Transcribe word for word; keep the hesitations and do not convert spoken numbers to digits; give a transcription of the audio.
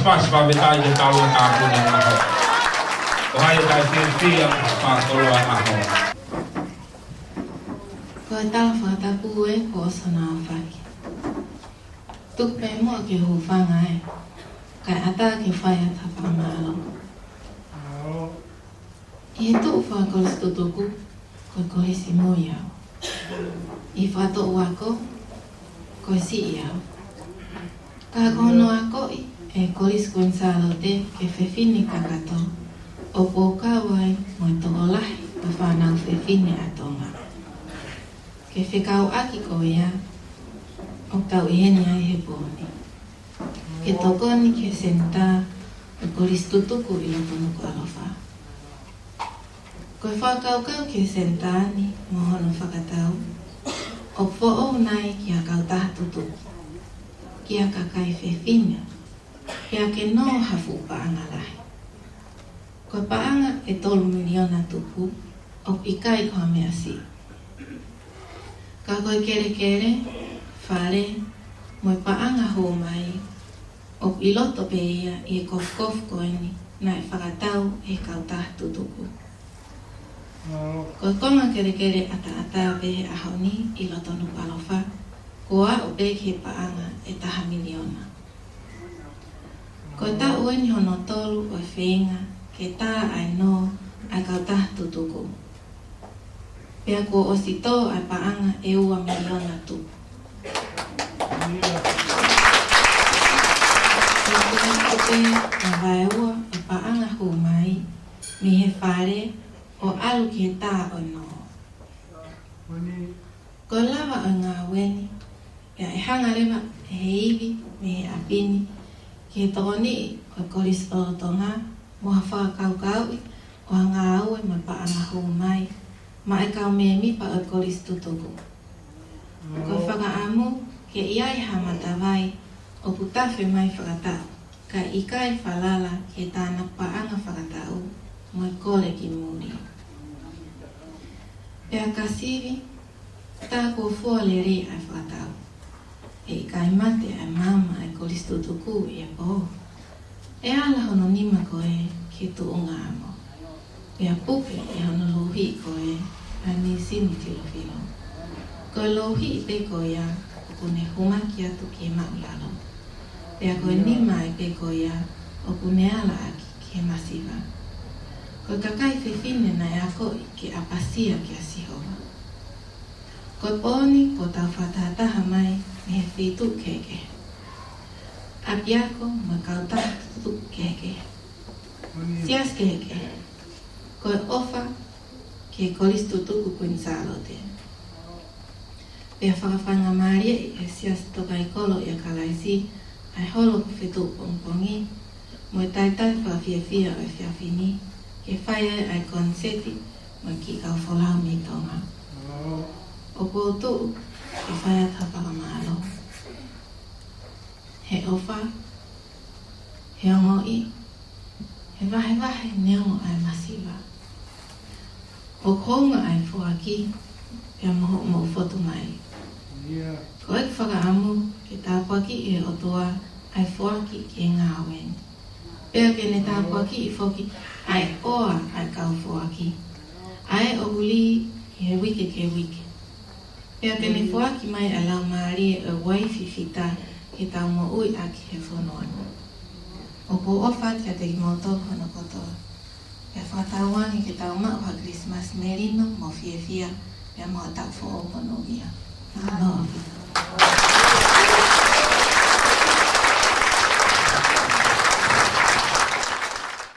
Pasi pea me tai ke tau e tāpuni ʻo e ʻaho. Ko hai ʻe fiefia ʻi he fakakoloa ʻo e ʻaho? Ko e tala fakatapu ē kuo ʻosi hono aofaki. Tuku pē muʻa ke u hūfanga ē, kae ʻatā ke u fai atu ha fakamālō. ʻI he tuʻu fakakolisi tutuku, ko e kolisi mui au. ʻI he fakatoʻu ako, ko e siʻi au. Ka ko hono akoʻi ʻe he Kolisi Kuini Sālote ki he fefine kakato, ʻoku ou kau ai mo e tokolahi ʻo e fānau fefine ʻa Tonga. Ki he fekauʻaki ko ia, ʻoku tau ʻi heni ai he pō ni, ke tokoni ki he senitā ʻo e kolisi tutuku ʻi loto Nukuʻalofa. Ko e fakakaukau ki he senitā ni mo hono fakatau, ʻoku foʻou nai ki ha kautaha tutuku, ki ha kakai fefine, pea ke nō ha fuʻu paʻanga lahi. Ko e paʻanga ʻe tolu miliona tupu, ʻoku ʻikai ko ha meʻa siʻi. Ka ko e kelekele, fale, mo e paʻanga hū mai, ʻoku ʻi loto pē ia ʻi he kofukofu ko eni naʻe fakatau ʻe he kautaha tutuku. Ko e konga kelekele ʻataʻatā pē he ʻaho ni ʻi loto Nukuʻalofa, kuo aʻu pē ki he paʻanga ʻe taha miliona. Ko e taʻu eni hono tolu ʻo e feinga ke tā ʻa e nō ʻa e kautaha tutuku. Pea kuo ʻosi tō ʻa e paʻanga ʻe ua miliona tupu. Kuo tō pē ʻa e vaeua ʻo e paʻanga hū mai mei he fale ʻo ʻalu ki he tā ʻo e nō. Ko e lava ʻo e ngāue ni, pea ʻe hanga leva ʻe he ivi mei he ʻapi ni ki he tokoniʻi ʻo e Kolisi Lolotonga mo ha fakakaukauʻi ʻo ha ngāue mo e paʻanga hū mai maʻa e kau mēmipa ʻo e kolisi tutuku. Ko e fakaʻamu ke ʻi ai ha matavai ʻoku tafe mai fakataʻu, kae ʻikai falala ki he tānaki paʻanga fakataʻu mo e kole ki muli. Pea ka sivi, tā kuo fua lelei ʻa e fakatau. ʻE ʻikai mate ʻa e maama ʻa e kolisi tutuku ʻi he pō. ʻE ala hono nima ko ē ki he tuʻunga amo, pea puke ʻi hono louhiʻi ko ē ʻa e mīsini filofilo. Ko e louhiʻi pē ko ia ʻoku ne humaki atu ki he māʻulalo. Pea ko e nima ai pē ko ia ʻoku ne ala ʻaki ki he masiva. Ko e kakai fefine naʻe akoʻi ke ʻapasia kia Sihova. Ko e pō ni kuo tau fakatahataha mai mei he feituʻu kehekehe, ʻapiako mo e kautaha tutuku kehekehe, siasi kehekehe. Ko e ʻofa ki he Kolisi Tutuku Kuini Sālote. Pea fakafaingamālieʻi ʻe he Siasi Tokaikoloi ʻa Kalaisi ʻa e holo ʻoku fetuʻu pongipongi mo e talitali fakafiefia ʻo e efiafi ni, ke fai ai ʻa e koniseti mo e kiʻi kau folau mei Tonga. ʻOku ou tuʻu ke fai atu ha fakamālō he ʻofa, he ongoʻi, he vahevahe neongo ʻa e masiva. ʻOku hounga ʻa e foaki, pea mo hoʻomou fotu mai. Ko ʻeku fakaʻamu ke tāpuakiʻi ʻe he ʻOtua ʻa e foaki ki he ngāue ni. Pea ke ne tāpuakiʻi foki ʻa e ʻoa ʻa e kau foaki, ʻa ē ʻoku lī ʻi he uike ki he uike. Pea ke ne foaki mai ʻa e laumālie ʻo e uaifi fita ke tau moʻui ʻaki he fonua ni. ʻOku ou ʻofa atu kiate kimoutolu hono kotoa. Pea fakatauange ke tau maʻu ha Kilisimasi melino mo fiefia, pea mo ha taʻu foʻou monūʻia. Mālō ʻaupito.